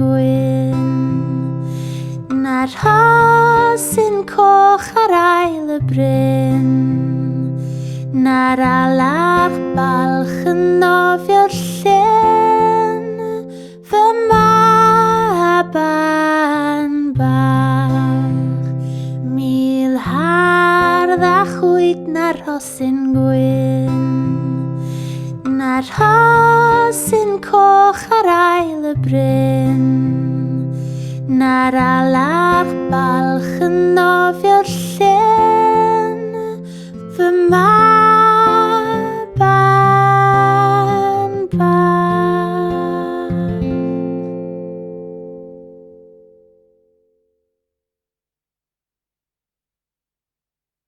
gwyn, Na'r rhosyn coch ar ael y bryn, Na'r alarch balch yn nofio'r llyn, Fy maban bach, Mil hardd a chwyd na'r rhosyn gwyn, Na'r rhosyn coch ar ael y bryn, Na'r alarch balch yn nofio'r llyn, Fy maban.